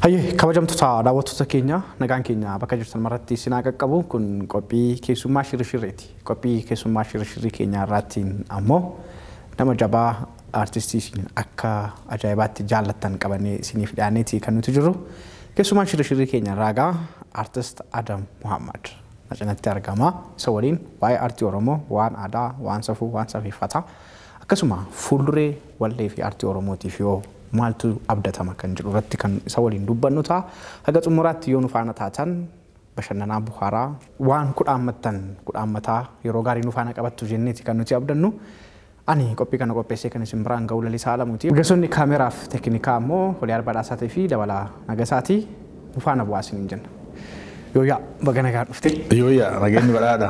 Hayyee kabajamtoota daawwattoota keenya, nagaan keenya bakka jirtan maratti isin haa qaqqabu. Kun qophii keessummaa shirshirreeti. Qophii keessummaa shirshirrii keenya irraattiin ammoo nama jabaa, aartistii isin akka ajaa'ibaatti jaallattan qabannee isiniif dhiyaanneeti kan nuti jirru. Keessummaan shirshirrii keenya irraa egaa Aartist Adam Muhammad na cinatti argama. Isa waliin waa'ee aartii Oromoo, waan aadaa, waan safuu, waan safeeffataa, akkasuma fuulduree wallee fi aartii Oromootiif yoo maaltu abdatama kan jedhu irratti kan isa waliin dubbannu ta'a. Haga xumuraatti yoo nu faana taatan bashannanaa, buhaaraa, waan kudhaammattan kudhaammataa yeroo gaarii nu faana qabattu jenneeti kan nuti abdannu. Ani qophii kana qopheessee kan isin biraan ga'u Lalisaa Alamuuti. Ogeessonni kaameraaf teeknikaa ammoo Holiyaar Badhaasaatii fi Dabalaa Nagasaati. Nu faana bu'aa isiniin jenna. Yooyaa, baga nagaan dhufte. Yooyaa, nageenyi badhaadha.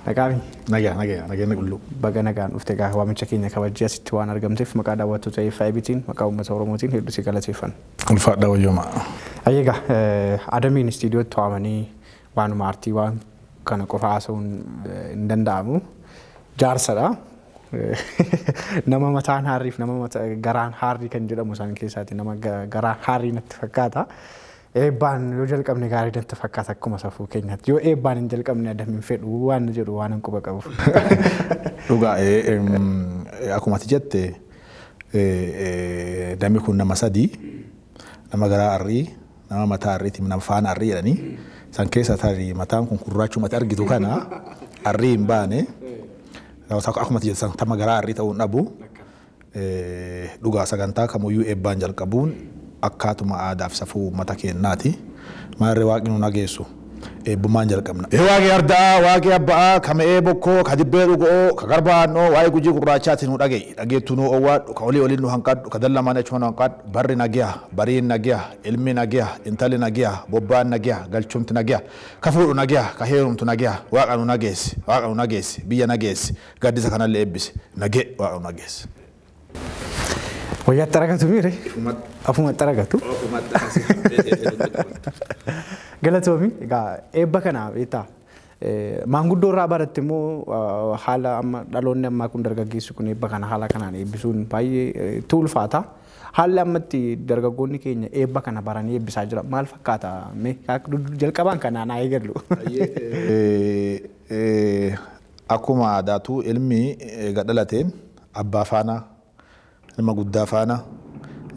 Nagaami. Nagaa, nagaa, nageenyi qulqulluu. Baga nagaan dhufte. Egaa waamicha keenya kabajjee asitti waan argamteef maqaa daawwattoota FIBtiin, maqaa uummata Oromootiin hedduu si galateeffanna. Ulfaadha, wayyooma. Egaa Adamiin istiidiyootti waamanii waanuma aartii waan kana qofa haasa'uun hin danda'amu. Jaarsadha. Nama mataan haarriif nama garaan haarrii kan jedhamu isaan keessaati, nama garaan haarrii natti fakkaata. Eebbaan yoo jalqabne gaarii natti fakkaata akkuma safuu keenyaatti. Yoo eebbaan hin jalqabne Adamiin fedhu waan jedhu waan hin quba qabuuf. Dhugaa, akkuma ati jette, namni kun nama sadii: nama garaa harrii, nama mataa harriiti, nama faana harrii jedhanii. San keessa tarii mataan kun gurraachumatti argitu kana harrii hin baane. Akkuma ati jette, tama garaa harrii ta'uu hin dhabu. Dhugaa, sagantaa kamuyyuu eebbaan jalqabuun akkaatuma aadaaf safuu uummata keenyaati. Maarree, Waaqni nu nageessu, eebbummaan jalqabna. Waaqi ardaa, Waaqi abba'aa, ka me'ee bokkoo, ka dibbee dhugoo, ka garbaannoo, waa'ee Gujii gurraachaati nu dhaga'i. Dhageettuu nu owwaadhu, ka olii oliin nu hanqadhu, ka dallamaan achuma nu hanqadhu. Barri nagiya, bariin nagiya, ilmi nagiya, intalli nagiya, bobbaan nagiya, galchumti nagiya, ka fuudhu nagiya, ka heerumtu nagiya. Waaqa nu nageessi, Waaqa nu nageessi, biyya nageessi, gaddisa kanallee eebbisi. Nagee, Waaqa nu nageessi. Wayyaatti argatu miire? Afumatti argatu. Galatoomi. Egaa eebba kana beektaa, maanguddoo irraa baratte immoo haala amma dhaloonni ammaa kun, dargaggeessi kun eebba kana haala kanaan eebbisuun baay'ee itti ulfaata. Haalli ammatti dargaggoonni keenya eebba kana baranii eebbisaa jira. Maal fakkaata? Mee jalqabaan kanaan haa eegallu. Akkuma aadaatu ilmi eega dhalateen abbaa faana, nama guddaa faana,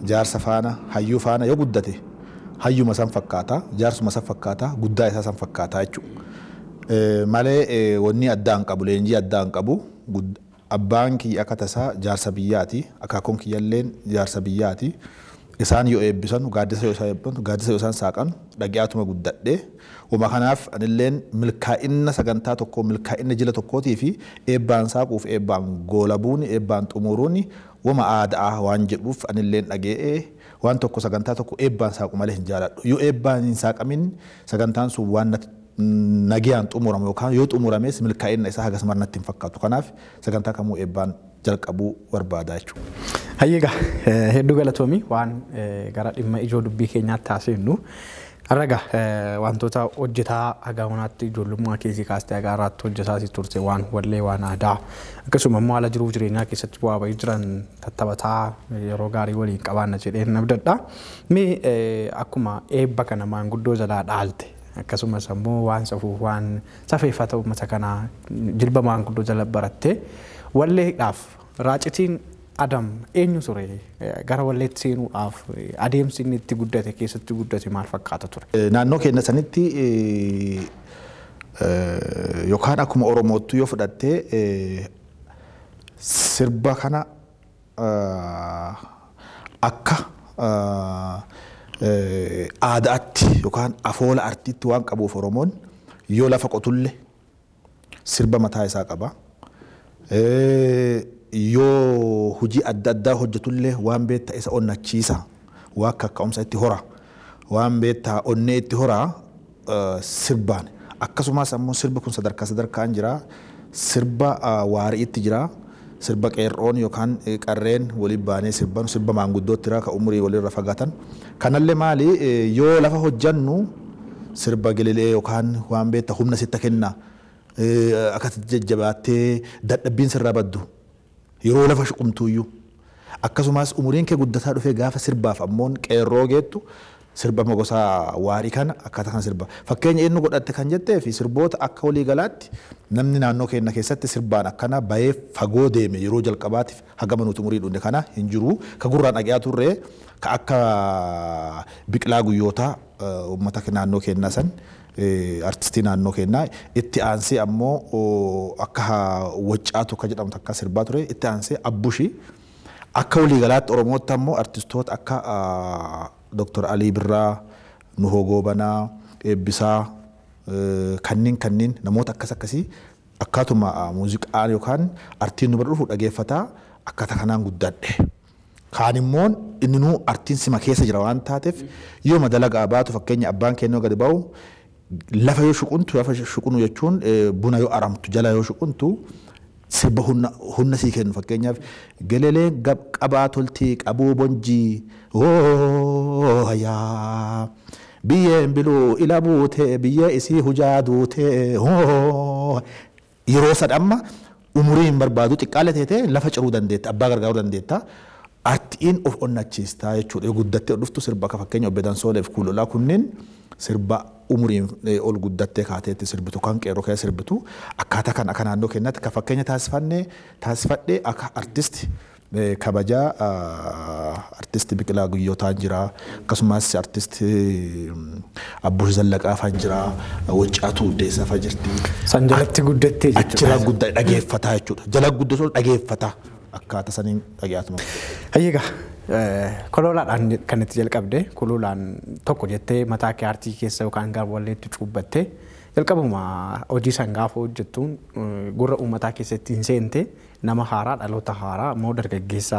jaarsa faana, hayyuu faana yoo guddate hayyuma san fakkaata, jaarsuma san fakkaata, guddaa isaa san fakkaata jechuudha. Malee wanni addaa hin qabu, leenjii addaa hin qabu. Abbaan kiyya akka tasaa jaarsa biyyaati, akaakuun kiyyalleen jaarsa biyyaati. Isaan yoo eebbisan, gaaddisa yoo isaan eebbisan, gaaddisa yoo isaan saaqan dhagi'aatuma guddadhee. Wama kanaaf anilleen milkaa'ina sagantaa tokkoo, milkaa'ina jila tokkootii fi eebbaan saaquuf, eebbaan goolabuun, eebbaan xumuruun wama aadaa waan jedhuuf anilleen dhage'ee waan tokko, sagantaa tokko eebbaan saaqu malee hin jaaladhu. Yoo eebbaan hin saaqamin sagantaan sun waan nagayaan xumuramu yookaan yoo xumurames milkaa'ina isaa hagas natti hin fakkaatu. Kanaaf sagantaa kamuu eebbaan jalqabuu barbaada jechuudha. Hayyeegaa, hedduu galatoomi. Waan gara dhimma ijoo dubbii keenyaatti haasofnu. Har'a wantoota hojjetaa haga ammaatti ijoollummaa keessi kaastee haga har'aatti hojjetaa turte, waan wallee, waan aadaa, akkasuma immoo haala jiruuf jireenyaa keessatti bu'aa bahii jiran tattaphataa yeroo gaarii waliin qabaanna jedheen abdadha. Mee akkuma eebba kana maanguddoo jalaa dhaalte, akkasumas immoo waan safuu, waan safeeffata uummata kanaa jilba maanguddoo jala baratte, walleedhaaf raacitiin Adam eenyu ture? Gara walleetti seenuudhaaf adeemsi inni itti guddate, keessatti guddate maal fakkaata ture? Naannoo keenya sanitti yookaan akkuma Oromootti yoo fudhattee, sirba kana akka aadaatti yookaan afoola artiitti waan qabuuf, Oromoon yoo lafa qotulle sirba mataa isaa qaba. Yoo hojii adda addaa hojjetullee waan beektaa isa onnachiisa, waan kakka'umsa itti hora, waan beektaa onnee itti hora sirbaan. Akkasumas ammoo sirbi kun sadarkaa sadarkaan jira. Sirba waariitti jira. Sirba qeerroon yookaan qarreen waliin baanee sirban, sirba maanguddootti jira, kan umurii walirra fagaatan. Kanallee maali, yoo lafa hojjannu Sirba gelelee yookaan waan beekta humna sitta kenna. Akkas jajjabaattee dadhabbiin sirraa baddu yeroo lafa shuqumtuuyyuu. Akkasumas umuriin kee guddataa dhufee gaafa sirbaaf ammoon qeerroo geettu sirba gosa waarii kana akkaataa kana sirba. Fakkeenya inni godhatte kan jettee fi sirboota akka walii galaatti namni naannoo keenya keessatti sirbaan akkana bahee fagoo deeme yeroo jalqabaatiif hagama nuti umurii dhunne kana hin jiru. Ka gurraan dhagaa turre ka akka Biqilaa Guyyootaa uummata naannoo keenyaa san artistii naannoo keenyaa itti aansee ammoo akka Waccaatu akka jedhamtu akka sirbaa ture itti aansee Abbushii akka walii galaatti Oromootti ammoo artistoota akka Dr. Alii Birraa, Nuhoo Goobanaa, Eebbisaa kanneen namoota akkas akkasii akkaatuma muuziqaan yookaan artiin nu bira dhufu dhageeffataa akkaataa kanaan guddadhe. Kaan immoo inni nuu artiin sima keessa jira waan taateef yoo dalagaa baatu fakkeenya abbaan keenya gadi ba'u lafa yoo shuquntu lafa shuqunu jechuun buna yoo aramtu jala yoo shuquntu sirba humna sii kennu fakkeenyaaf geleleen qabaa toltii qabuu bonjii yaa biyyeen biluu ila buutee biyyee isii hujaa duutee yeroo sadhamma umurii hin barbaadu xiqqaalee teetee lafa ciruu dandeetta abbaa gargaaruu dandeetta. Artiin of onnachiistaa jechuudha. Yoo guddattee dhuftu sirba akka fakkeenya Obbo Dansooleef Kuulolaa kunneen sirba umuriin ol guddattee kaateetti sirbitu kan qeerroo keessa sirbitu akkaataa kan akka naannoo keenyaatti kan fakkeenya taasifadhee akka artisti kabajaa artisti Biqilaa Guyyootaan jira akkasumas artisti Abbush Zallaqaa fa'aa jira Waccaatu Uddeessaa fa'aa jirti. San jalatti guddattee jechuudha. Achirraa guddaa dhageeffataa jechuudha. Jala guddatu dhageeffataa. Akkaataa saniin dhagaatuma. Hayyeegaa kololaadhaan kan itti jalqabde kololaan tokko jettee mataa kee aartii keessa yookaan gara walleetti cuubbattee jalqabuma hojii san gaafa hojjettuun gurra uummataa keessatti hin seente nama haaraa dhaloota haaraa immoo dargaggeessa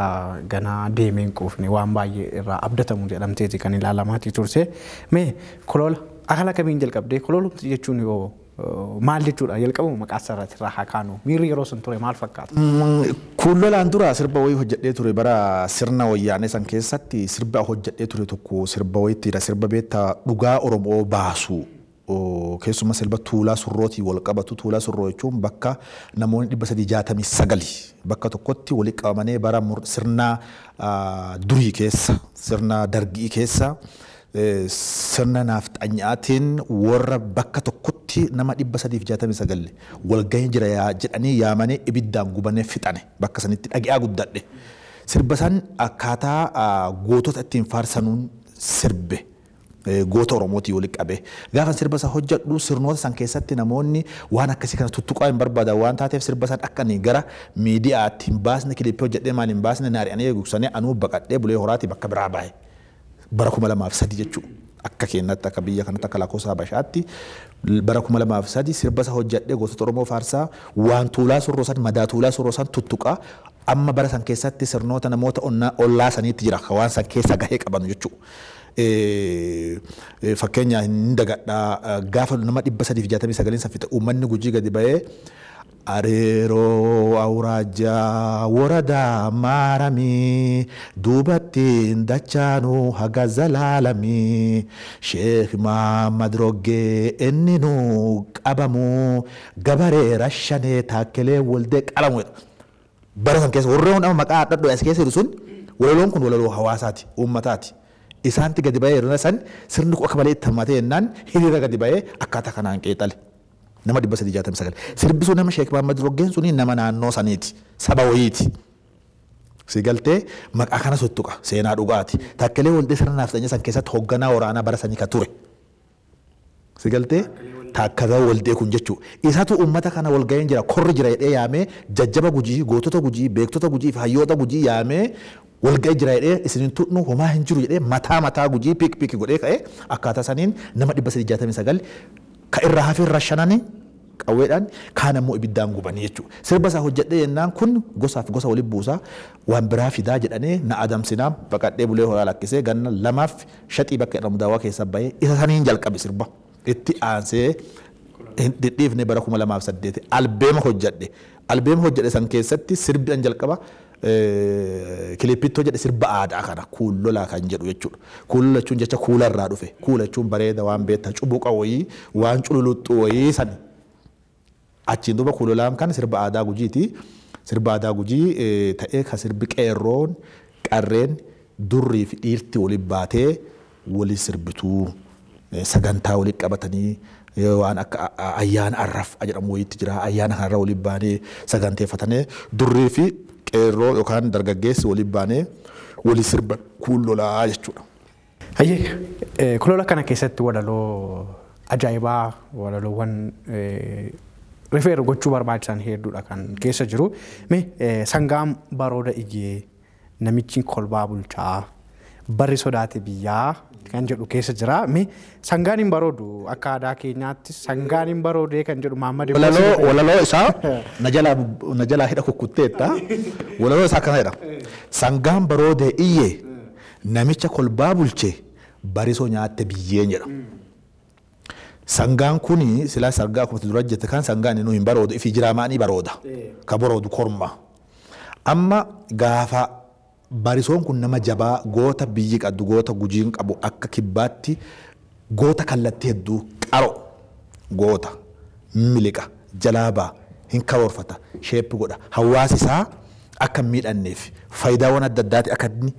ganaa deemee hin quufne waan baay'ee irraa abdatamu jedhamteeti kan ilaalamaatii turse. Mee kolola akala kamiin jalqabdee kololumti jechuun yoo maal jechuudha jalqabuma maqaa sararratti irraa haa kaanu miirri yeroo sun ture maal fakkaata? Kuulolaan dura sirba wayii hojjedhee ture bara sirna wayyaanee san keessatti sirba hojjedhee ture tokko sirba wayiittidha sirba beektaa dhugaa Oromoo baasu keessuma sirba Tuulaa Surrootii wal qabatu Tuulaa Surroo jechuun bakka namoonni 369 bakka tokkotti walitti qabamanii bara sirna durii keessa sirna dargii keessa sirna naafxanyaatiin warra bakka tokkotti nama 369 walgahii jira jedhanii yaamanii ibiddaan gubanee fixane bakka sanitti dhagi'aa guddadhe. Sirba san akkaataa gootota ittiin faarsanuun sirbe. Goota Oromootii walitti qabe. Gaafa sirba san hojjedhu sirnoota san keessatti namoonni waan akkasii kana tuttuqaa hin barbaadan waan taateef sirba san akka inni gara miidiyaatti hin baasne kilippii hojjedhee maal hin baasne naari'anii eegugsanii anuu baqadhee bulee horaatii bakka biraa bahe. Bara 2003 jechuudha. Akka keenyatti akka biyya kanatti akka lakkoofsa Habashaatti bara 2003 sirba isa hojjedhee gootota Oromoo faarsaa waan Tuulaa Surroo san madaa Tuulaa Surroo san tuttuqaa amma bara san keessatti sirnoota namoota ollaa saniitti jira waan san keessa gahee qaban jechuudha. Fakkeenya hin dagadhaa gaafa nama 369 san fixe uummanni Gujii gadi bahee Areeroo awuraajaa woradaa maaramii duubattiin dachaanuu haga zalaalamii Sheekh Mahammad Roggee inni nuu qabamuu gabaree rashanee taakkelee waldee qalamu. Bara san keessa warreen amma maqaa adda as keessa jiru sun walaloon kun walaloo hawaasaati uummataati. Isaanti gadi bahee yeroo san sirni kun akka malee itti hammatee jennaan hiriira gadi bahee akkaataa kanaan qeexale. Nama 369. Sirbi sun nama Sheekh Mahammad Roggeen suni nama naannoo saniiti. Saba wayiiti. Si galtee maqaa kana sottuqa seenaa dhugaati. Taakkelee waldee sirna naafxanya san keessatti hoogganaa waraanaa bara sanii ka ture. Si galtee taakkalee waldee kun jechuudha. Isatu uummata kana wal ga'een jira korri jira jedhee yaamee jajjaba Gujii gootota Gujii beektota Gujii fi hayyoota Gujii yaamee wal ga'ee jira jedhee isinin tuqnu homaa hin jiru jedhee mataa mataa Gujii piik piik godhee ka'ee akkaataa saniin nama 369 ka irraa hafee rashananii qawweedhaan kaan ammoo ibiddaan gubanii jechuudha. Sirba isaa hojjedhee jennaan kun gosaaf gosa walitti buusaa waan biraa fidaa jedhanii na adamsinaa baqadhee bulee horaa lakkisee ganna lamaaf shaxii bakka jedhamu daawwaa keessa bahee isa saniin jalqabe sirba. Itti aansee dhidhiifne bara 2008 albeema hojjedhe. Albeema hojjedhe san keessatti sirbi an jalqaba Kilipittoo jedhe sirba aadaa kana kuullolaa kan jedhu jechuudha. Kuullola jechuun jecha kuularraa dhufe. Kuula jechuun bareeda waan beektaa cubuqa wayii waan cululuxxu wayii sani. Achiin duuba kuulolaan kan sirba aadaa Gujiiti. Sirba aadaa Gujii ta'ee kan sirbi qeerroon qarreen durrii fi dhiirti waliin baatee walii sirbituu sagantaa waliin qabatanii waan akka ayyaana arraf jedhamu wayiitti jira. Ayyaana kanarra waliin baanee saganteeffatanii durrii fi qeerroo yookaan dargaggeessi waliin baanee walii sirban kuulolaa jechuudha. Hayyee kuulola kana keessatti walaloo ajaa'ibaa walaloowwan rifeeru gochuu barbaachisan hedduudha kan keessa jiru. Mee sangaan barooda iyyee namichi kolbaa bulchaa barri sodaate biyyaa kan jedhu keessa jira. Mee sangaan hin baroodu akka aadaa keenyaatti sangaan hin baroodee kan jedhu Mahammad. Walaloo isaa na jalaa hidha kukkutteetta. Walaloo isaa akkana jedha. Sangaan baroodee iyyee namicha kolbaa bulche barisoo nyaatte biyyeen jedha. Sangaan kuni silaa sangaa akkuma dura jette kan sangaan inni hin baroodu ifi jiraamaanii barooda. Ka baroodu korma. Amma gaafa barisoon kun nama jabaa goota biyyi qabdu goota Gujiin qabu akka kibbaatti goota kallattii hedduu qaro goota miliqa jalaa ba'a hin karoorfata sheeppi godha hawaasi isaa akka hin miidhanneef faayidaawwan adda addaati akka inni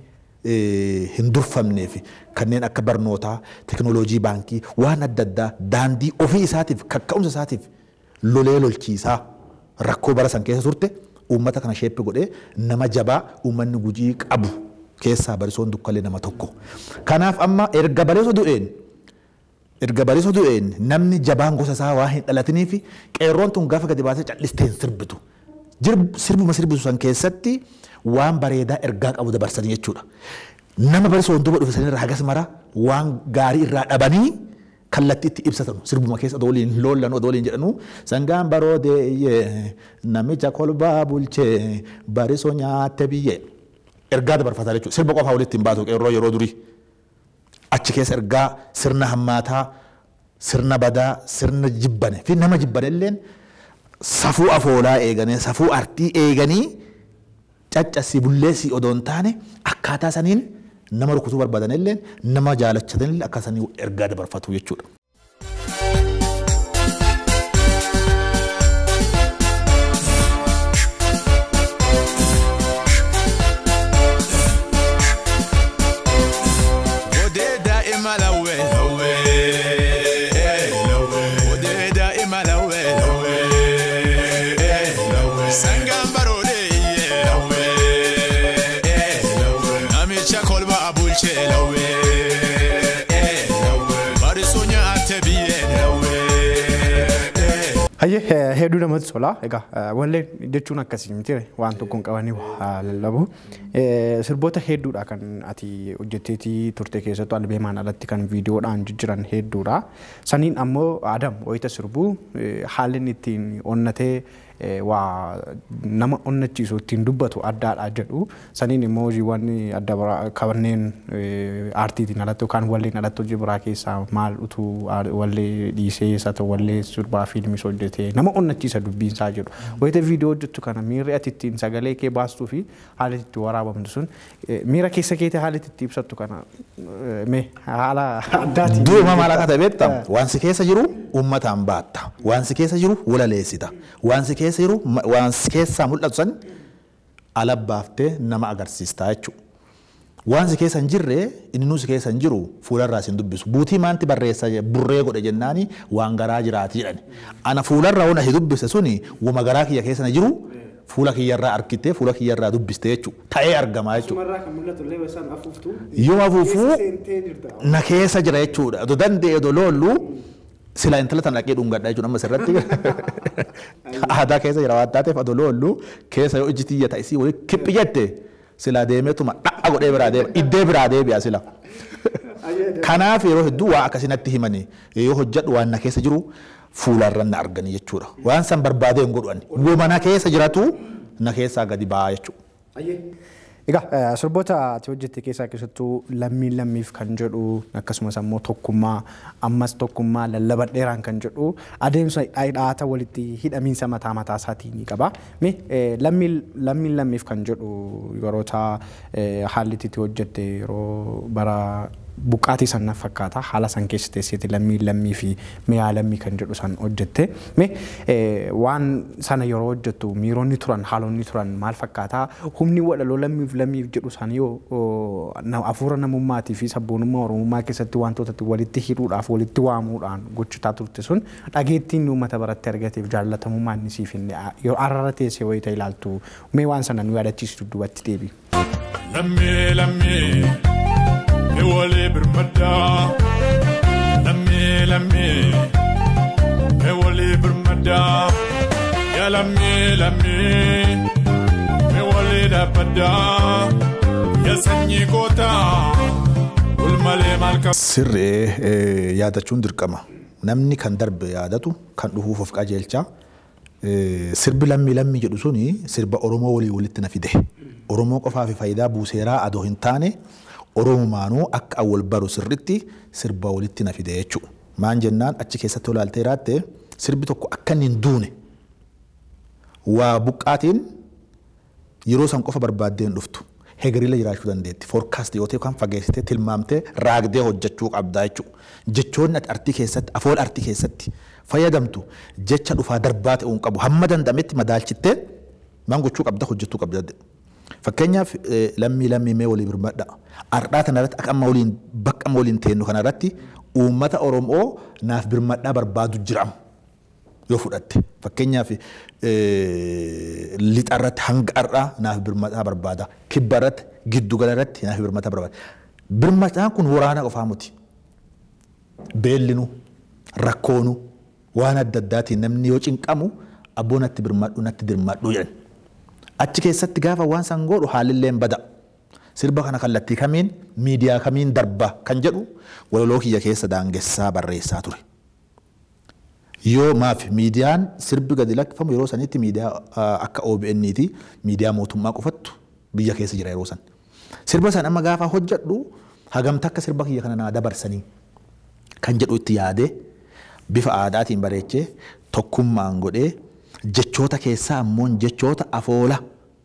hin durfamneef kanneen akka barnootaa teknooloojii baankii waan adda addaa daandii ofii isaatiif kakka'umsa isaatiif lolee lolchiisaa rakkoo bara san keessa turte uummata kana sheeppi godhee nama jabaa uummanni Gujii qabu keessaa barisoon dukkalee nama tokko. Kanaaf amma erga barisoo du'een namni jabaan gosa isaa waa hin dhalatiniif qeerroon tun gaafa gadi baasee callistee hin sirbitu. Sirbuma sirbitu san keessatti waan bareedaa ergaa qabu dabarsanii jechuudha. Nama barisoon duuba dhufe sanirraa hagas mara waan gaarii irraa dhabanii kallattii itti ibsatan sirbuma keessa odoo waliin lollan odoo waliin jedhanu sangaan baroodee iyyee namicha kolbaa bulchee barisoo nyaatte biyyee ergaa dabarfataa jechuudha. Sirba qofaa walitti hin baatu qeerroo yeroo durii. Achi keessa ergaa sirna hammaataa, sirna badaa, sirna jibbane fi nama jibbane illeen safuu afoolaa eeganii safuu artii eeganii caccasii bulleessii odoo hin taane akkaataa saniin nama rukutuu barbaadan illeen nama jaalachatan illee akka sanii ergaa dabarfatu jechuudha. Hayyee hedduu namatti tola. Egaa wallee jechuun akkasii miti waan tokkoon qabanii lallabu. Sirboota hedduudha kan ati hojjetteetii turte keessattuu albeemaan alatti kan viidiyoodhaan jijjiiran hedduudha. Saniin ammoo Adam wayita sirbuu haalli inni ittiin onnatee waa nama onnachiisu ittiin dubbatu addaadha jedhu. Saniin immoo hojiiwwan adda biraa kanneen aartiitiin alatti yookaan walleen alatti hojii biraa keessaa maal utuu wallee dhiisee isa ta'u wallee sirbaa fiilmis hojjetee nama onnachiisa dubbiin isaa jedhu. Wayita viidiyoo hojjettu kana miirri ati ittiin sagalee kee baastuu fi haalli itti waraabamtu sun miira keessa keetii haalli itti ibsattu kana mee haala addaatiin. Duuba maal akka ta'e beektaa? Waan si keessa jiru uummataan baatta. Waan si keessa jiru walaleessita. Waan si keessa jiru waan si keessaa mul'atu san ala baaftee nama agarsiistaa jechuudha. Waan si keessa hin jirre inni nu si keessa hin jiru fuularraa si hin dubbisu. Buutii maanti barreessa burree godhe jennaani waan garaa jiraati jedhani. Ana fuularraa waan asi dubbise suni wama garaa kiyya keessa na jiru fuula kiyyarraa argitee fuula kiyyarraa dubbiste jechuudha. Ta'ee argamaa jechuudha. Sumarraa kan mul'atu illee isaan afuuftu. Yoo afuufuu na keessa jira jechuudha. Odoo danda'e odoo loollu sila intala tan dhaqee dhungadha jechuudha amma sirratti. Aadaa keessa jira waan taateef odoo loollu keessa yoo ijji tiyya ta'isii walii kiphi jette sila deemeetuma dha'a godhee biraa deema iddee biraa deebi'a sila. Kanaaf yeroo hedduu waa akkasii natti himanii yoo hojjedhu waan na keessa jiru fuularra na arganii jechuudha. Waan san barbaadee hin godhu ani. Wama na keessa jiratu na keessaa gadi ba'a jechuudha. Egaa sirboota ati hojjette keessaa keessattuu lammiin lammiif kan jedhu akkasumas ammoo tokkummaa ammas tokkummaa lallaba dheeraan kan jedhu adeemsa dhaata walitti hidhamiinsa mataa mataa isaatii ni qaba. Mee lammiin lammiif kan jedhu yeroota haalli itti hojjette yeroo bara buqqaatii san naf fakkaata haala san keessa teesseeti lammiin lammii fi mi'aa lammii kan jedhu san hojjette. Mee waan sana yeroo hojjettu miironni turan haalonni turan maal fakkaata humni walaloo lammiif lammiif jedhu san yoo hafuura namummaatii fi sabboonummaa oromummaa keessatti wantoota walitti hidhuudhaaf walitti waamuudhaan gochitaa turte sun dhageettiin uummata biratti argateef jaallatamummaa inni siif inni yeroo arara teessee wayita ilaaltu mee waan sana nu yaadachiisu dudduubatti deebi. Lammii lammii. Ewole birmadda lammii lammii ewole birmadda ya lammii lammii ewole dhaabbadda ya sanyii goota wal malee maal qaba. Sirree yaadachuun dirqama. Namni kan darbe yaadatu kan dhufuuf of qajeelcha. Sirbi lammii lammii jedhu suni sirba Oromoo walii walitti na fide. Oromoo qofaaf faayidaa buuseeraa adoo hin taane Oromumaanuu akka awwal baru sirritti sirba walitti na fide jechuudha. Maan jennaan achi keessatti olaaltee jiraatte sirbi tokko akka inni hin duune waa buqqaatiin yeroo san qofa barbaaddee hin dhuftu. Hegerila jiraachuu dandeetti. Foorkaast yoo ta'e kan fageessitee tilmaamtee raagdee hojjechuu qabdaa jechuudha. Jechoonni ati artii keessatti afool artii keessatti fayyadamtu jecha dhufaa darbaa ta'uu hin qabu. Hamma danda'ametti madaalchittee maan gochuu qabda hojjechuu qabda. Fakkeenyaaf lammii lammii mee walii birmadha. Ardhaa kanarratti akka amma waliin bakka amma waliin teennu kanarratti uummata Oromoo naaf birmadhaa barbaadu jira yoo fudhatte. Fakkeenyaaf lixa irratti hanga ardhaa naaf birmadhaa barbaada. Kibba irratti giddugala irratti naaf birmadhaa barbaada. Birmadhaan kun waraana qofaa miti. Beellinu rakkoonu waan adda addaatiin namni yoo cinqamu abboo natti birmadhu natti dirmadhu jedhan. Achi keessatti gaafa waan san godhu haalillee hin bada. Sirba kana kallattii kamiin miidiyaa kamiin darba kan jedhu walaloo kiyya keessa daangessaa barreessaa ture. Yoo maaf miidiyaan sirbi gadi lakkifamu yeroo sanitti miidiyaa akka OBN ti miidiyaa mootummaa qofattu biyya keessa jira yeroo san. Sirba san amma gaafa hojjedhu hagamta akka sirba kiyya kana naa dabarsanii kan jedhu itti yaadee bifa aadaatiin bareechee tokkummaan godhee jechoota keessaa ammoo jechoota afoola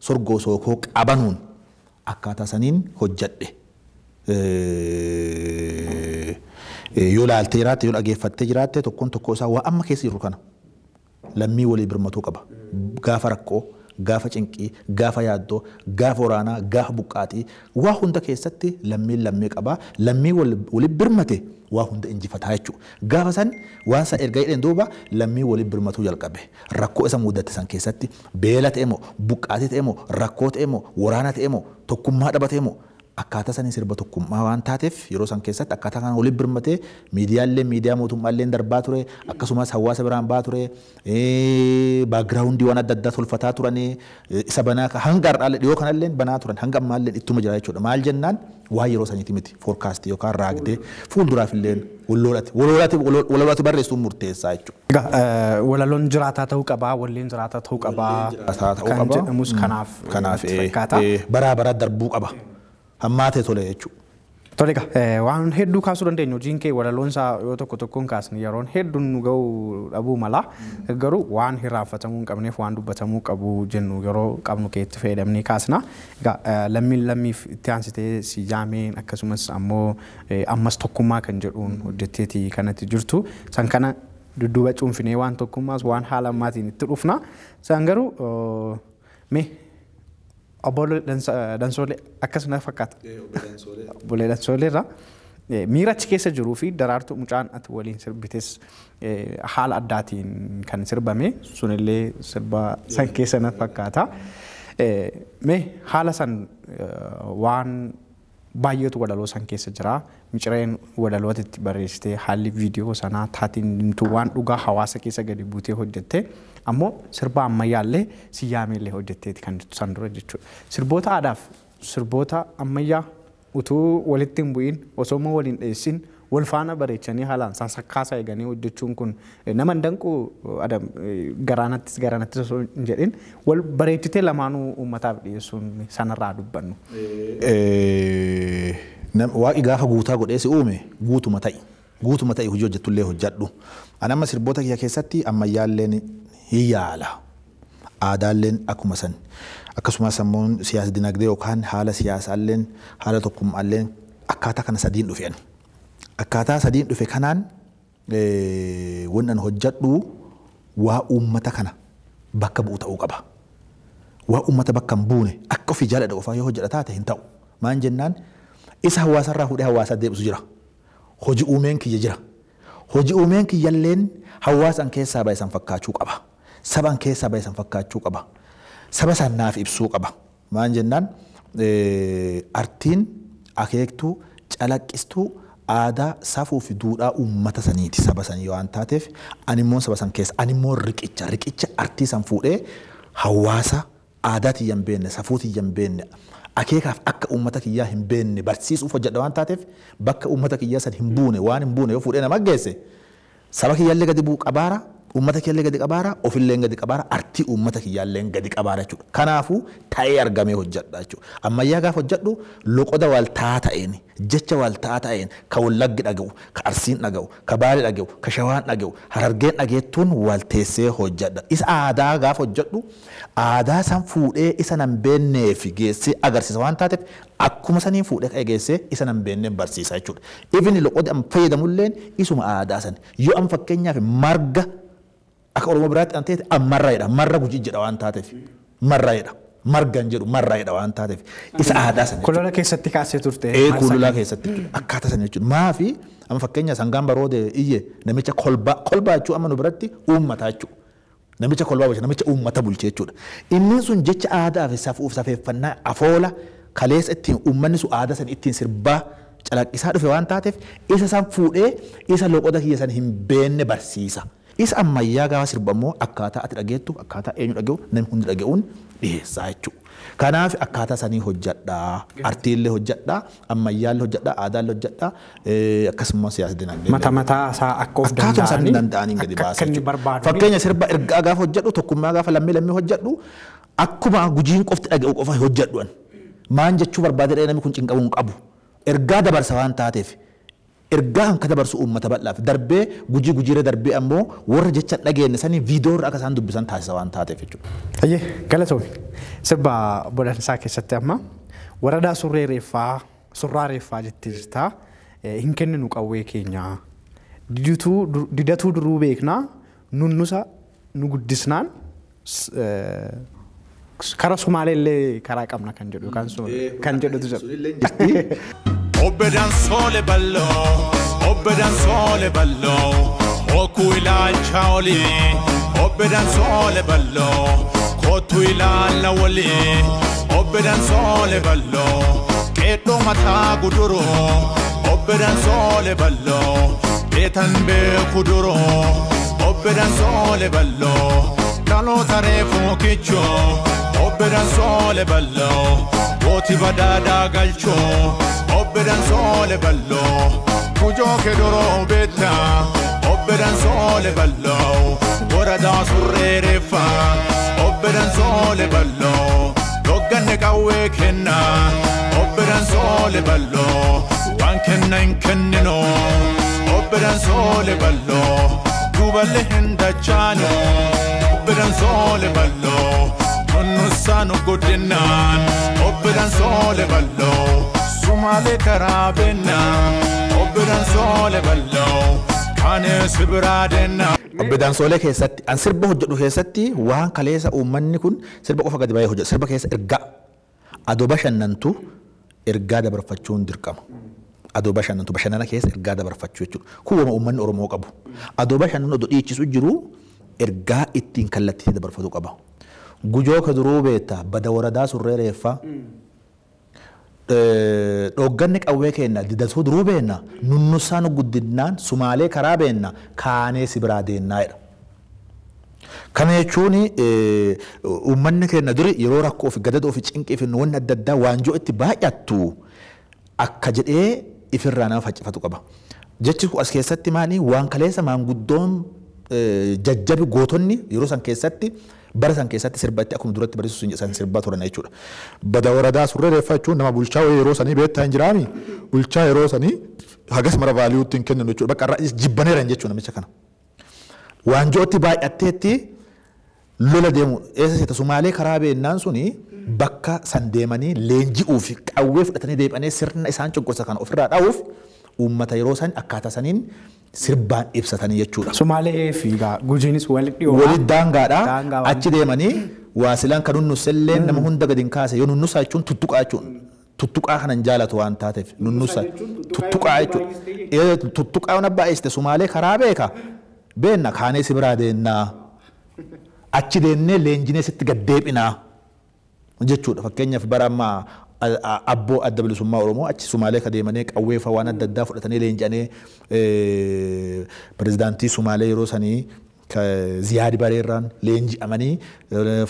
sorgoo sookoo qabanuun akkaataa saniin hojjedhe. Yoo laaltee jiraatte yoo dhageeffattee jiraatte tokkoon tokkoo isaa waa amma keessa jiru kana lammii walii birmatuu qaba. Gaafa rakkoo, gaafa cinqii, gaafa yaaddoo, gaafa waraanaa, gaafa buqqaatii waa hunda keessatti lammiin lammii qaba. Lammii walii birmate waa hunda injifataa jechuudha. Gaafa san waan san erga jedheen duuba lammii walii birmatuu jalqabe. Rakkoo isa mudatte san keessatti beela ta'e moo buqqaatii ta'e moo rakkoo ta'e moo waraana ta'e moo tokkummaa dhaba ta'e moo akkaataa sanii sirba tokkummaa waan taateef yeroo san keessatti akkaataa kana waliin birmatee miidiyaalee miidiyaa mootummaallee darbaa ture akkasumas hawaasa biraan baa ture baakgiraawundii waan adda addaa tolfataa turanii isa banaa hanga har'aallee dhiyoo kanallee banaa turan hanga ammaallee ittuma jira jechuudha. Maal jennaan waan yeroo saniiti miti foorkaastii yookaan raagdee fuulduraaf illee walloolati barreessuun murteessaa jechuudha. Egaa walaloon jiraataa ta'uu qabaa, walleen jiraataa ta'uu qabaa kan jedhamus kanaaf fakkaata. Baraa baraa darbuu qaba. Hammaatee tole jechuudha. Tole egaa waan hedduu kaasuu dandeenya hojiin kee walaloon isaa yoo tokko tokkoon kaasne yeroon hedduun nu ga'uu dhabuu mala garuu waan hirraanfatamuu hin qabneef waan dubbatamuu qabu jennu yeroo qabnu keetti fayyadamnee kaasna. Egaa lammiin lammiif itti aansitee si jaameen akkasumas ammoo ammas tokkummaa kan jedhuun hojjetteeti kanatti jirtu san kana dudduuba cuunfinee waan tokkummaas waan haala ammaatiin itti dhufna. San garuu mee Obbo Dansoolee akkasuma fakkaata. Obbo Dansoolee irraa miira achi keessa jiruu fi daraartuu mucaan ati waliin sirbites haala addaatiin kan sirbame sunillee sirba san keessa na fakkaata. Mee haala san waan baay'eetu walaloo san keessa jira. Micireen walalootti itti barreessitee haalli viidiyoo sanaa taatiin waan dhugaa hawaasa keessa gadi buutee hojjette ammoo sirba ammayyaallee siyyaameellee hojjetteeti kan san dura jechuudha. Sirboota aadaaf sirboota ammayyaa utuu walitti hin bu'iin osoo waliin dheessin Wal faana bareechanii haalaan sansakkaasa eeganii hojjechuun kun nama hin danqu Adam garaanattis garaanattis osoo hin jedhin wal bareechitee lamaanuu uummataaf dhiyeessuun sanarraa dubbannu. Waaqi gaafa guutaa godhee si uume guutuma ta'i. Guutuma ta'i hojii hojjettullee hojjedhu. Ani amma sirboota kiyya keessatti ammayyaalleen hin yaala. Aadaalleen akkuma san. Akkasumas ammoo siyaasa dinagdee yookaan haala siyaasaalleen haala tokkummaalleen akkaataa kana sadiin dhufe ani. Akkaataa sadiin dhufe kanaan wannan hojjedhu waa uummata kana bakka bu'u ta'uu qaba. Waa uummata bakka hin buune akka ofii jaaladha qofaa yoo hojjedha taate hin ta'u. Maan jennaan isa hawaasarraa fuudhee hawaasa deebisu jira. Hojii uumeen kiyya jira. Hojii uumeen kiyyalleen hawaasan keessaa ba'e san fakkaachuu qaba. Saban keessaa ba'e san fakkaachuu qaba. Saba san naaf ibsuu qaba. Maan jennaan artiin akeektuu calaqqistuu aadaa safuu fi duudhaa uummata saniiti saba sanii waan taateef animmoo saba san keessa animmoo riqicha artii san fuudhee hawaasa aadaa tiyya hin beekne safuu tiyya hin beekne akeekaaf akka uummata kiyyaa hin beekne barsiisuuf hojjedha waan taateef bakka uummata kiyyaa san hin buune waan hin buune yoo fuudhee nama geesse saba kiyyaallee gadi bu'u qabaara uummata kiyyaallee gadi qabaara ofillee gadi qabaara artii uummata kiyyaallee gadi qabaara jechuudha. Kanaafuu ta'ee argamee hojjedha jechuudha. Ammayyaa gaafa hojjedhu loqoda waltaa ta'een jecha waltaa ta'een ka Wallaggi dhaga'u ka Arsiin dhaga'u ka Baalee dhaga'u ka Shawaan dhaga'u Harargeen dhageettuun walteessee hojjedha. Isa aadaa gaafa hojjedhu aadaa san fuudhee isa nan beekneef geessee agarsiisa waan taateef akkuma saniin fuudhee ka'ee geessee isa nan beekneen barsiisa jechuudha. Ifni loqoda an fayyadamulleen isuma aadaa san yoo an fakkeenyaaf marga akka Oromoo biraatti an ta'e marra jedha marra Gujii jedha waan taateef marra jedha margan jedhu marra jedha waan taateef isa aadaa san. Kulula keessatti kaasee turte. Kulula keessatti akkaataa san jechuudha. Maafi amma fakkeenya sangaan baroode iyye namicha kolbaa kolbaa jechuun amma nu biratti uummata jechuudha. Namicha kolbaa bulche namicha uummata bulche jechuudha. Inni sun jecha aadaa fi safuuf safeeffannaa afoola kaleessa ittiin uummanni sun aadaa san ittiin sirbaa calaqqisaa dhufe waan taateef isa san fuudhee isa loqoda kiyya san hin beekne barsiisa. Isa ammayyaa gaafa sirba immoo akkaataa ati dhageettu akkaataa eenyu dhaga'u namni hundi dhaga'uun dhiyeessaa jechuudha. Kanaaf akkaataa sanii hojjedhaa, artiillee hojjedhaa, ammayyaallee hojjedhaa, aadaallee hojjedhaa, akkasumas siyaasa dinagdee. Mata mataa isaa akka of danda'anii gadi baasa jechuudha. Fakkeenya sirba ergaa gaafa hojjedhu tokkummaa gaafa lammii lammii hojjedhu akkuma Gujiin qofti dhaga'u qofa hojjedhu an. Maan jechuu barbaade namni kun cinqabuu hin qabu. Ergaa dabarsa waan taateef. Ergaa hanka dabarsu uummata bal'aaf darbee Gujii Gujiirra darbee ammoo warra jecha dhageenye sanii viidiyoo irra akka isaan dubbisan taasisa waan taateef jechuudha. Ayyee galatoomi. Sirba bodansaa keessatti amma waradaa surree reeffaa surraa reeffaa jettee jirta. Hin kenninu qawwee keenya. Didatuu duruu beeknaa nunnusa nu guddisnaan karaa Sumaalee illee karaa qabna kan jedhu yookaan kan jedhutu jira. Obbedan sole ballo, obbedan sole ballo, oku ilaalcha oli. Obbedan sole ballo, kootu ilaala wali. Obbedan sole ballo, keeddoo mataa guduru. Obbedan sole ballo, beetan beeku duru. Obbedan sole ballo, dhaloota reefuu kichoo. Obbedan sole ballo, gooti badaadaa galchoo. Obbedan sole ballo, kujoo kedoro betta. Obbedan sole ballo, waradaa surree reeffa. Obbedan sole ballo, dogganne qawwee kenna. Obbedan sole ballo, waan kenna hin kennino. Obbedan sole ballo, duuballee hin dachaano. Obbedan sole ballo, nunnusaanu guddinaan. Obbedan sole ballo. Sumaalee karaa beennaa obbedan soole bal'oo kaanis biraa deennaa. Obbedan soolee keessatti an sirba hojjedhu keessatti waan kaleessa uummanni kun sirba qofa gadi baay'ee hojjedha. Sirba keessa ergaa adoo bashannantu ergaa dabarfachuun dirqama. Adoo bashannantu bashannana keessa ergaa dabarfachuu jechuudha. Kun waanuma uummanni Oromoo qabu. Adoo bashannanu odoo dhiichisu jiru ergaa ittiin kallattii dabarfatu qaba. Gujoo ka duruu beektaa bada waradaa surree reeffaa. Dhoogganni qawwee keenya didatuu duruu beenna nunnusaa nu guddinaan Sumaalee karaa beenna kaanee si biraa deennaa jedha. Kana jechuun uummanni keenya duri yeroo rakkoo fi gadadoo fi cinqii fi wanni adda addaa waanjoo itti baay'attu akka jedhee ifirraa nama faccifatu qaba. Jechi as keessatti maali waan kaleessa maanguddoon jajjabi gootonni yeroo san keessatti bara san keessatti sirbatti akkuma duratti barsiisu san sirbaa turan jechuudha. Bada waradaa surree reeffachuun nama bulchaa yeroo sanii beektaa hin jiraami. Bulchaa yeroo sanii hagas mara vaaliyuutti hin kennan jechuudha. Bakka irraa jibbaneeran jechuudha namicha kana. Waanjootti baay'atteetti lola deemu eessa seeta Sumaalee karaa beennaan suni bakka san deemanii leenji'uuf qawwee fudhatanii deemanii sirna isaan cunqursa kana ofirraa dhahuuf uummata yeroo san akkaataa saniin sirbaan ibsatanii jechuudha. Sumaalee fi Gujiinis walitti dhiyoo. Walitti daangaadha. Achi deemanii waasilaan kan nunnusellee nama hunda gadi hin kaase yoo nunnusaa jechuun tuttuqaa jechuudha. Tuttuqaa kanan jaalatu waan taateef nunnusa tuttuqaa jechuudha. Tuttuqaa waan baay'iste Sumaalee karaa beeka beenna kaanee si biraa deennaa achi deennee leenjinee sitti gad deebinaa jechuudha. Fakkeenyaaf bara ammaa abboo adda bilisummaa Oromoo achi Sumaalee ka deemanii qawwee fa waan adda addaa fudhatanii leenji'anii pirezidaantii Sumaalee yeroo sanii Ziyaad Bareerraan leenji'amanii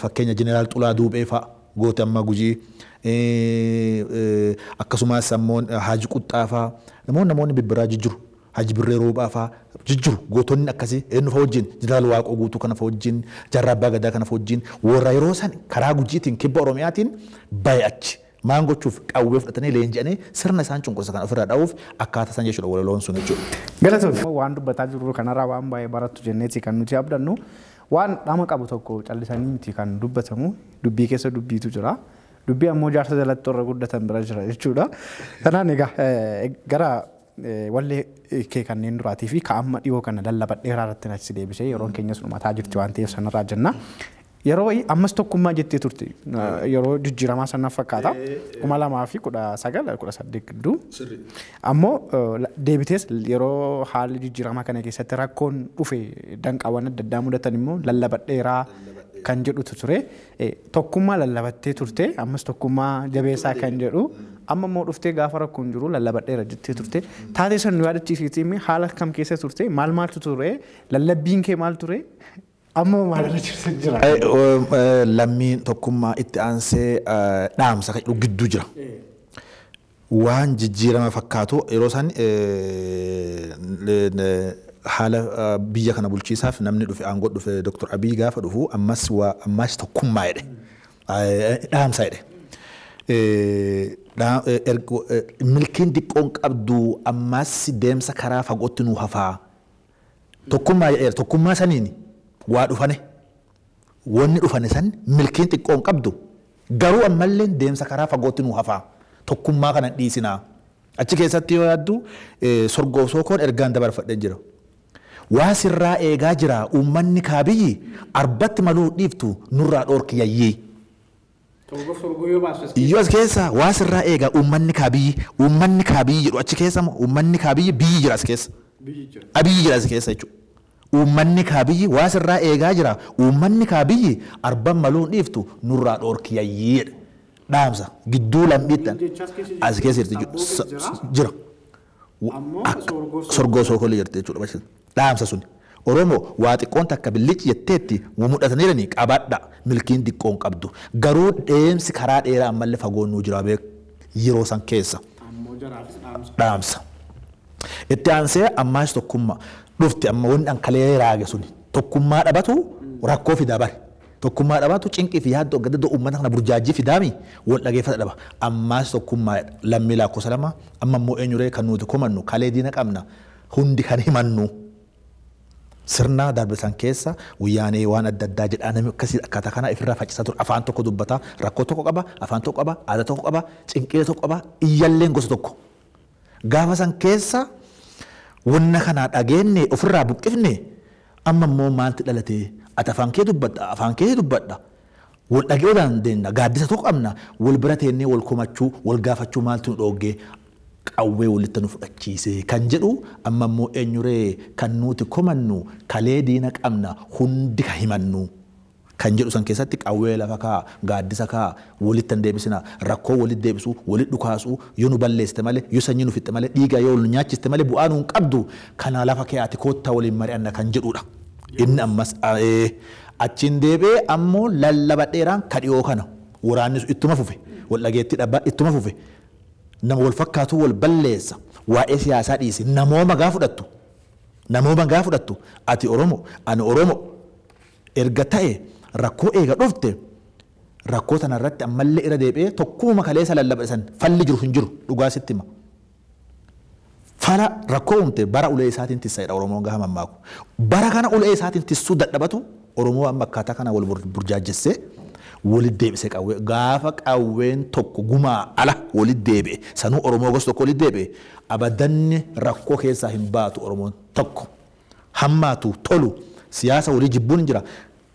fakkeenya Jeneraal Xulaa Duubee fa'a goota amma Gujii akkasumas ammoo Haaji Quxxaa fa'a namoonni bibbiraa jijjiru. Haji Birree Roobaa fa'a jijjiru gootonni akkasii eenyu fa'a wajjin Jeneraal Waaqoo Guutuu kana fa'a wajjin Jaarraa Abbaa Gadaa kana fa'a wajjin warra yeroo san karaa Gujiitiin kibba Oromiyaatiin bahe achi. Maan gochuuf qawwee fudhatanii leenji'anii sirna isaan cunqursa kan ofirraa dha'uuf akkaataa isaan jechuudha walaloon sun jechuudha. Galatoomii waan dubbataa jirru kanarraa waan baay'ee barattu jenneeti kan nuti abdannu waan dhama qabu tokko callisanii miti kan dubbatamu dubbii keessa dubbiitu jira. Dubbii ammoo jaarsa jalatti warra guddatan bira jira jechuudha. Kanaan egaa gara wallee kee kanneen duraatii fi ka amma dhiyoo kana lallabadheeraa irratti achi deebisee yeroon keenyas dhumataa jirti waan ta'eef sanarraa jenna. Yeroo ammas tokkummaa jettee turte yeroo jijjiiramaa sanaaf fakkaata 2019 18 gidduu ammoo deebitees yeroo haalli jijjiiramaa kana keessatti rakkoon dhufe danqaawwan adda addaa mudatan immoo lallabadheeraa kan jedhutu ture tokkummaa lallabattee turte ammas tokkummaa jabeessaa kan jedhu amma immoo dhuftee gaafa rakkoon jiru lallabadheera jettee turte taatee san nu yaadachiisiitii haala kam keessa turte maal maaltu ture lallabbiin kee maal ture amma maalirra jira? Lammiin tokkummaa itti aansee dhaamsa kan jedhu gidduu jira. Waan jijjiirama fakkaatu yeroo isaan haala biyya kana bulchiisaaf namni dhufe aangoo dhufe Dr. Abiy gaafa dhufu ammas ammas tokkummaa jedhe. Dhaamsa jedhe. Milkiin diqqoon qabdu ammas deemsa karaa fagootti nu hafaa. Tokkummaa jedheera tokkummaa saniini. Waa dhufane wanni dhufane san milkiin xiqqoon qabdu garuu ammallee deemsa karaa fagootti nu hafaa tokkummaa kana dhiisinaa achi keessatti yoo yaaddu sorgoo sookoon ergaan dabarfadhee jira. Waa sirraa eegaa jira uummanni kaabiyyi arbatti maluu dhiiftu nurraa dhoorki yayyii. Iyyuu as keessa waa sirraa eegaa uummanni kaabiyyi jedhu achi keessa uummanni kaabiyyi biyyi jira as keessa. Abiyyi jira as keessa jechuudha. Uummanni kaabiyyi waa sirraa eegaa jira. Uummanni kaabiyyi arban maluun dhiiftu nurraa dhoorki yayyiidha. Dhaamsa gidduu lammiidhaan as keessa jirti jira. Sorgoo sookolii jirti jechuudha. Dhaamsa suni. Oromoo waa xiqqoon takka billichi jetteetti mudhataniirani qabadha milkiin xiqqoon qabdu. Garuu deemsi karaa dheeraa ammallee fagoon nuu jira beek yeroo san keessa. Dhaamsa. Itti aansee ammaas tokkummaa. Dhufti amma wanni ankalee raage suni tokkummaa dhabatu rakkoo fidaa bare tokkummaa dhabatu cinqii fi yaaddoo gadadoo uummata kana burjaajii fidaami wal dhageeffata dhaba ammaas tokkummaa lammii lakkoofsa lama amma immoo eenyuree kan nuti komannu kalee diina qabna hundi kan himannu sirna darbe san keessa wayyaanee waan adda addaa jedhaa namni akkasii akkaataa kana ifirraa faccisaa ture afaan tokko dubbata rakkoo tokko qaba afaan tokko qaba aadaa tokko qaba cinqii tokko qaba iyyalleen gosa tokko gaafa san keessa wanna kana dhageenye ofirraa buqqifne amma immoo maalti dhalate ati afaan kee dubbadha afaan kee dubbadha wal dhagee dandeenya gaaddisa tokko qabna wal bira teennee wal komachuu wal gaafachuu maaltu nu dhoogge qawwee walitti nu fudhachiise kan jedhu amma immoo eenyuree kan nuti komannu kalee diina qabna hundi ka himannu kan jedhu san keessatti qawwee lafa kaa gaaddisa kaa walitti hin deebisina rakkoo walitti deebisu walitti dhukaasu yoo nu balleessite malee yoo sanyii nu fixxe malee dhiiga yoo nu nyaachiste malee bu'aa nu hin qabdu kana lafa kee ati koottaa waliin mari'anna kan jedhudha. Inni ammas achiin deebi'ee ammoo lallaba dheeraan kadhiyoo kana waraanni ittuma fufe wal dhageetti dhabbaa ittuma fufe nama wal fakkaatu wal balleessa Waa'ee siyaasaa dhiisi namooma gaa fudhattu. Namooma gaa fudhattu ati Oromo ani Oromo erga ta'e rakkoo eega dhufte rakkoo tanarratti ammallee irra deebi'ee tokkuma kaleessa lallaba san falli jiru hin jiru dhugaa sitti hima. Fala rakkoo uumte bara ulee isaatiin tissaadha Oromoon gaafa mammaaku. Bara kana ulee isaatiin tissuu dadhabatu Oromoo amma akkaataa kana wal burjaajessee walitti deebisee qawwee gaafa qawween tokko gumaa ala walitti deebi'e sanuu Oromoo gosa tokko walitti deebi'e abadanni rakkoo keessaa hin baatu Oromoon tokko hammaatu tolu siyaasa walii jibbuun hin jira.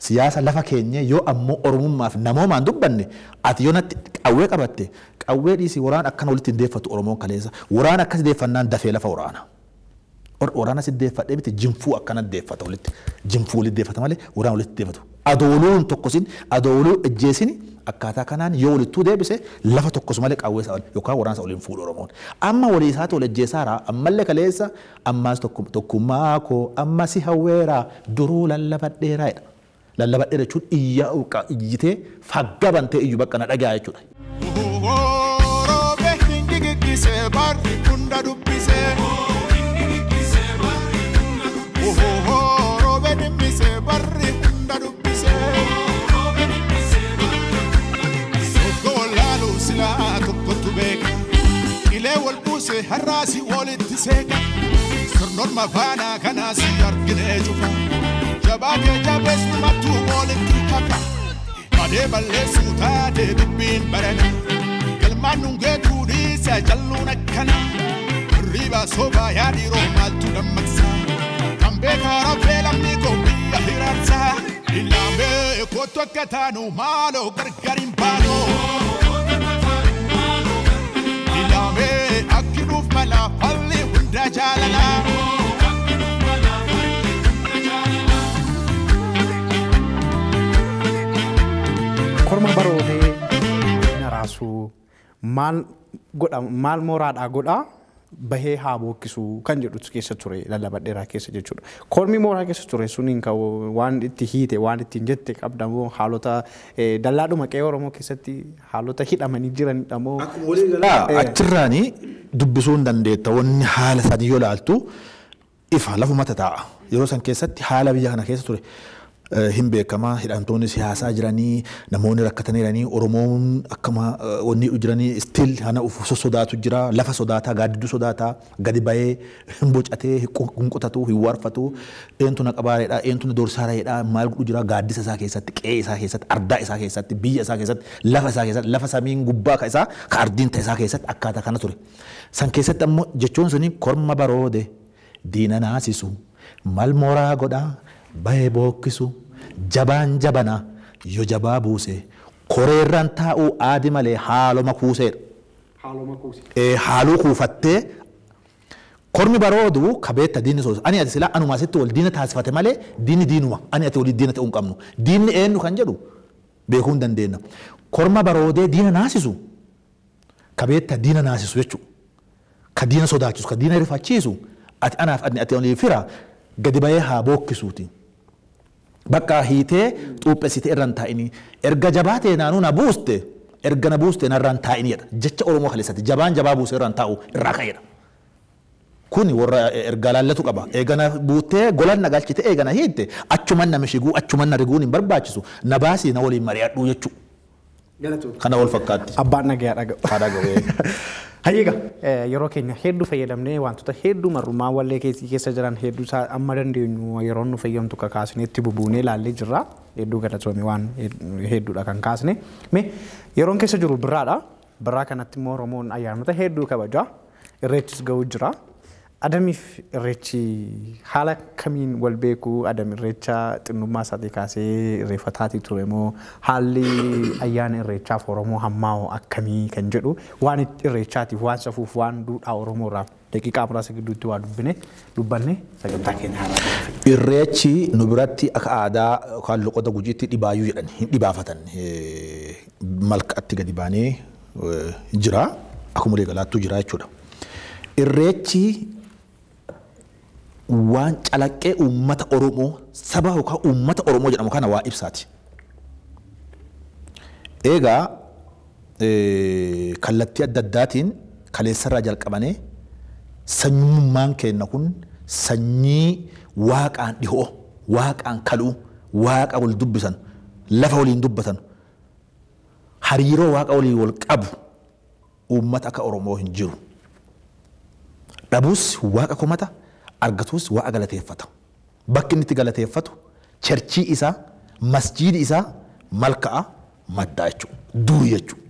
Siyaasa lafa keenya yoo ammoo Oromummaaf namoomaan dubbanne ati yoo natti qawwee qabatte qawwee dhiisii waraana akkana walitti hin deeffatu Oromoon kaleessa waraana akkas deeffannaan dafee lafa waraana. Waraana si deeffadhee miti jinfuu akkana deeffata walitti jinfuu walitti deeffata malee waraana walitti deeffatu. Adooluun tokkosin adooluu ejjeesini akkaataa kanaan yoo walittuu deebise lafa tokkos malee qawwee isaa yookaan waraana isaa waliin fuudhu Oromoon. Amma walii isaati wal ejjeesaaraa ammallee kaleessa ammaas tokkummaa koo amma si hawweeraa duruu lallabadheeraa jedha. Lallabadheera jechuun iyyaa iyyitee faggabantee iyyu bakka na dhagaa jechuudha. Roobee hin gigisee barri hunda dubbisee. Roobee dhimmisee barri hunda dubbisee. Tokko wallaaluu silaa tokkotu beeka. Ilee wal buusee har'aasi walitti seeka. Sirnoorma faanaa kanaas arginee cufa. Jabaatee jabeessu mattuu walitti hafa. Badee balleessuu taatee dubbiin barana. Galmaan dhungeetuu dhiisa jalluun akkana. Hirriibaa sobaa yaadhiroo maaltu dammaqsa. Kan beekaa raffee lammii koo biyya hiraarsa. Ilaamee kootu akka taanu maaloo gargar hin baanu. Ilaamee akki nuuf mala falli hunda jaalala. Korma baroodee na raasuu maal godha maal mooraadhaa godhaa bahee haa bookkisuu kan jedhutu keessa ture lallabadheeraa keessa jechuudha. Kormi mooraa keessa ture suniin kan waan itti hiite waan ittiin jette qabdamoo haalota dallaadhuma qe'ee Oromoo keessatti haalota hidhamanii jiranidha moo. Akkuma walii galaa achirraanii dubbisuu hin dandeetta wanni haala sadii yoo ilaaltu ifa lafuma tataa'a. Yeroo san keessatti haala biyya kana keessa ture. Hin beekamaa hidhamtoonni siyaasaa jiranii namoonni rakkatanii jiranii Oromoon akkama wanni jiranii still hana uf sodaatu jira lafa sodaataa gaaddidduu sodaataa gadi bahee hin bocatee hin qotatu hin warfatu eentu na qabaareedha eentu na doorsaareedha maal godhu jira gaaddisa isaa keessatti qe'ee isaa keessatti ardaa isaa keessatti biyya isaa keessatti lafa isaa keessatti lafa samiin gubbaa ka isaa ka ardiin ta isaa keessatti akkaataa kana ture. San keessatti ammoo jechuun suni korma baroode diina naasisu mal mooraa godhaa bahee bookkisu jabaan jabana yoo jabaa buuse koreerraan taa'uu aadi malee haaloma kuuseedha. Haaloma kuuse. Haaluu kuufattee kormi baroodu kabeetta diinni soosu ani ati silaa anuma asitti wal diina taasifate malee diinni diinuma ani ati walii diina ta'uu hin qabnu diinni eenyu kan jedhu beekuu hin dandeenya. Korma baroodee diina naasisu kabeetta diina naasisu jechuudha. Ka diina sodaachisu ka diina rifachiisu ati anaaf ati walii fira gadi bahee haa bookkisuuti. Bakka hiitee xuuphessitee irra hin taa'ini erga jabaatee naanuu na buuste erga na buuste narra hin taa'ini jedha jecha Oromoo kaleessatti jabaan jabaa buusee irra hin taa'u irraa ka'eedha. Kuni warra ergaa laallatu qaba. Eega na buutee golan na galchite eega na hiitte achuman na mishiguu achuman na riguun hin barbaachisu na baasii na waliin mari'adhuu jechuudha. Kana wal fakkaatti. Abbaan nagayaa dhaga'u. Haa dhaga'u. Hayyiga yeroo keenya hedduu fayyadamnee wantoota hedduu marrummaa wallee keessa jiran hedduu isaa amma dandeenyu yeroo nu fayyamtu kakaasnee itti bubuunee ilaallee jirra. Hedduu galatoomii waan hedduudha kan kaasne. Mee yeroon keessa jiru birraadha. Birraa kanatti immoo Oromoon ayyaanota hedduu kabaja. Irreechis ga'uu jira. Adamiif irreechi haala kamiin wal beekuu Adam irreecha xinnummaa isaatii kaasee irreeffataatii ture moo haalli ayyaana irreechaaf Oromoo hammaa'u akkamii kan jedhu waan irreechaatiif waan safuuf waan duudhaa Oromoo irraa daqiiqaa muraasa gidduutti waa dubbine dubbanne sagantaa keenya haaraa. Irreechi nu biratti akka aadaa yookaan loqota Gujiitti dhibaayyuu jedhan hin dhibaafatan malkaatti gadi baanee jira akkuma waliigalaattuu jira jechuudha. Irreechi waan calaqqee uummata Oromoo saba yookaan uummata Oromoo jedhamu kana waa ibsaati. Egaa kallattii adda addaatiin kaleessarraa jalqabanii Sanyummaan keenya kun sanyii waaqaan dhihoo, waaqaan kaluu, waaqa wal dubbisan, lafa waliin dubbatan, hariiroo waaqa waliin wal qabu uummata akka Oromoo hin jiru. Dhabuus waaqa komata, argatuus waaqa galateeffata. Bakki inni itti galateeffatu cherchii isaa, masjiidi isaa malka'a maddaa jechuudha. Durii jechuudha.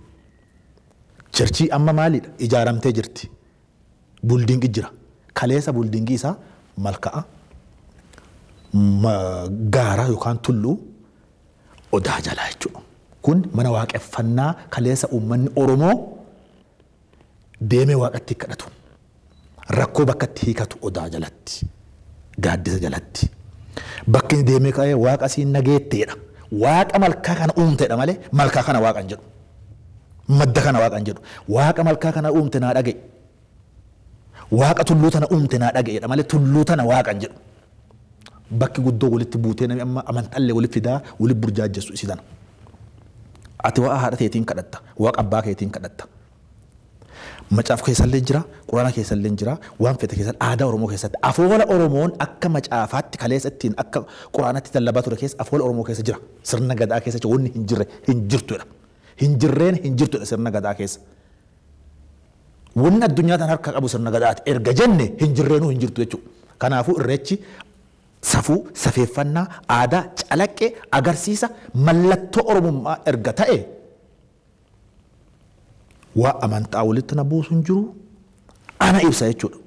Cherchii amma maalidha? Ijaaramtee jirti. Buldiingi jira. Kaleessa buldiingi isaa malka'a gaara yookaan tulluu odaa jalaa jechuudha. Kun mana waaqeffannaa kaleessa uummanni Oromoo deemee waaqatti kadhatu. Rakkoo bakka itti hiikatu odaa jalatti. Gaaddisa jalatti. Bakki inni deemee ka'ee waaqa siin nageetteedha. Waaqa malkaa kana uumteedha malee malkaa kana waaqa hin jedhu. Madda kana waaqa hin jedhu. Waaqa malkaa kana uumte naa dhaga'i. Waaqa tulluu tana uumte naa dhaga'eedha malee tulluu tana waaqa hin jedhu. Bakki guddoo walitti buutee namni amma amantaallee walitti fidaa walitti burjaajjessu isi tana. Ati waaqa haadha teetiin kadhatta. Waaqa abbaa keetiin kadhatta. Macaafa keessallee jira, quraana keessallee jira, waan fete keessatti aadaa Oromoo keessatti afoola Oromoon akka macaafaatti kaleessa ittiin akka quraanatti tallabaa ture keessa afoola Oromoo keessa jira. Sirna gadaa keessa wanni hin jirre hin jirtudha. Hin jirreen hin jirtudha sirna gadaa keessa. Wanni addunyaa tan harka qabu sirna gadaati. Erga jenne hin jirreenuu hin jirtu jechuudha. Kanaafuu irreechi safuu, safeeffannaa, aadaa, calaqqee agarsiisa mallattoo Oromummaa erga ta'e waa amantaa walitti na buusu hin jiru ana ibsa jechuudha.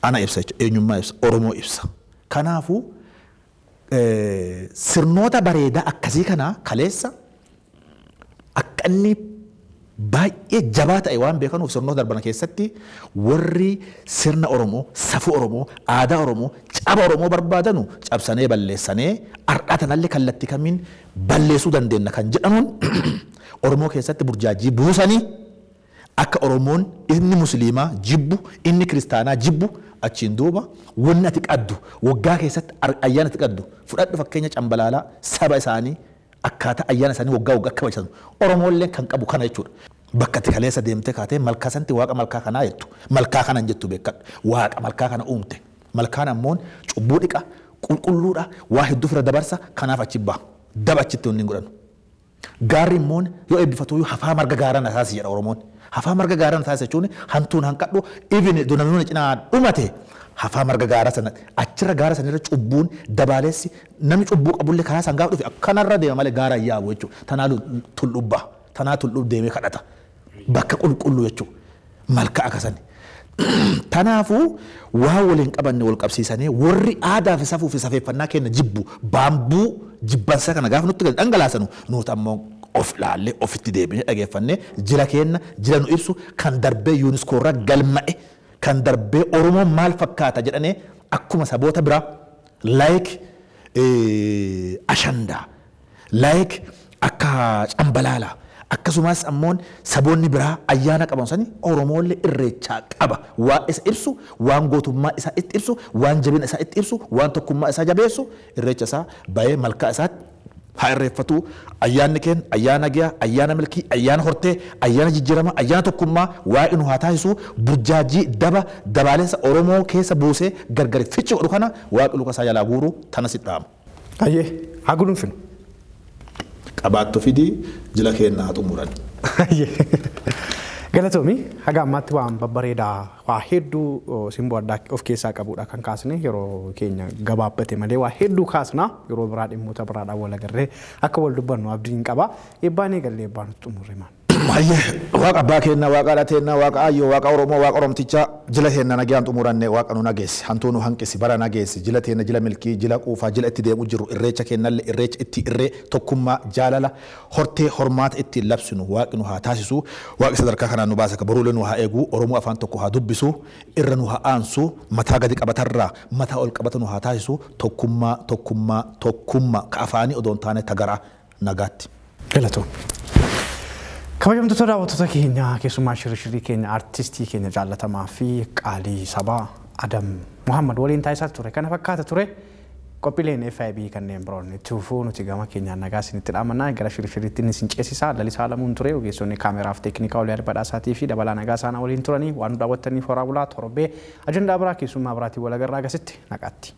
Ana ibsa jechuudha. Eenyummaa ibsa. Oromoo ibsa. Kanaafuu sirnoota bareedaa akkasii kana kaleessa akka inni baay'ee jabaa ta'e waan beekanuuf sirnoota darban keessatti warri sirna Oromoo, safuu Oromoo, aadaa Oromoo, caba Oromoo barbaadanu cabsanee balleessanee har'a tanallee kallattii kamiin balleessuu dandeenya kan jedhamuun Oromoo keessatti burjaajii buusanii akka Oromoon inni musliimaa jibbu, inni kiristaanaa jibbu achiin duuba wanni ati qaddu waggaa keessatti ayyaana ati qaddu fudhadhu fakkeenya cambalaalaa saba isaanii akkaataa ayyaana isaanii waggaa waggaa kabajan Oromoolleen kan qabu kana jechuudha. Bakka ati kaleessa deemtee kaatee malkaa santi waaqa malkaa kanaa jettu malkaa kana hin jettu beekadhu waaqa malkaa kana uumte malkaan ammoon cubbuu dhiqa qulqulluudha waa hedduu fira dabarsa kanaaf achi ba'a daba achitti wanni hin godhanu. Gaarri immoon yoo eebbifatu hafaa marga gaaraa na taasisi jedha Oromoon. Hafaa marga gaaraa na taasisa jechuun hantuun hanqadhu even namni cinaa dhumate hafaa marga gaaraa sana achirra gaara sanirra cubbuun dabaaleessi namni cubbuu qabullee karaa san gaafa dhufe akkanarra deema malee gaara hin yaabu jechuudha. Tanaa tullubbaa tanaa tullub deemee kadhata bakka qulqulluu jechuudha malka akkasani. Kanaafuu waa waliin qabanne wal qabsiisanii warri aadaa fi safuu fi safeeffannaa keenya jibbu baambuu jibbansa kana gaafa nutti gadi dhangalaasanu nuti ammoo of laallee ofitti deebinee dhageeffannee jila keenya jila nu ibsu kan darbee yuuniskoo irra galma'e kan darbee Oromoon maal fakkaata jedhanii akkuma saboota biraa like ashandaa like akka cambalaalaa akkasumas ammoon saboonni biraa ayyaana qaban sani Oromoollee irreechaa qaba. Waan isa ibsu, waan gootummaa isaa itti ibsu, waan jabina isaa itti ibsu, waan tokkummaa isaa jabeessu irreecha isaa bahee malkaa isaatti haa irreeffatu. Ayyaanni keenya ayyaana giyaa, ayyaana milkii, ayyaana hortee, ayyaana jijjiirama, ayyaana tokkummaa waa'ee nu haa taasisu burjaajii daba dabaalessa Oromoo keessa buusee gargari fichi godhu kana waaqni luka isaa jalaa guuru tana si dhaama. Ayyee haa guduunfinu. Qabaattu fidii jila keenya haa xumuran. Galatoomi haga ammaatti waan babbareedaa waa hedduu simboo addaa of keessaa qabudha kan kaasne yeroo keenya gabaabbate malee waa hedduu kaasna yeroo biraa dhimmoota biraadhaan wal agarree akka wal dubbannu abdiin qaba. Eebbaan eegallee eebbaan xumurre maal. Hayyee waaqa abbaa keenya waaqa haadha teenya waaqa ayyoo waaqa Oromoo waaqa Oromtichaa jila keenya nagaan xumuranne waaqa nu nageessi hantuu nu hanqisi bara nageessi jila teenya jila milkii jila quufaa jila itti deemu jirru irreecha keenyallee irreecha itti irree tokkummaa jaalala hortee hormaata ittiin labsinu waaqni nu haa taasisu waaqni sadarkaa kanaan nu baasa baruulee nu haa eegu Oromoo afaan tokko haa dubbisu irra nu haa aansu mataa gadi qabatarraa mataa ol qabata nu haa taasisu tokkummaa tokkummaa tokkummaa ka afaanii odoo hin taane tagaraa nagaatti. Galatoon. Kabajamtoota daawwattoota keenya keessumaa shirishirii keenya artistii keenya jaallatamaa fi qaalii sabaa Adam Muhammad waliin taasisaa ture. Kana fakkaata ture. Qophiileen FIB kanneen biroon itti fufuu nuti gama keenyaan nagaa isinitti dhaamannaa gara shirshiritti inni isin ceesisaa Lalisaa Lamuun ture ogeessonni kaameraaf teeknikaa olii badhaasaatii fi dabalaa nagaa isaanii waliin turanii waan nu daawwattaniif horaa bulaa torbee ajandaa biraa keessummaa biraatiin wal agarraa agasitti nagaatti.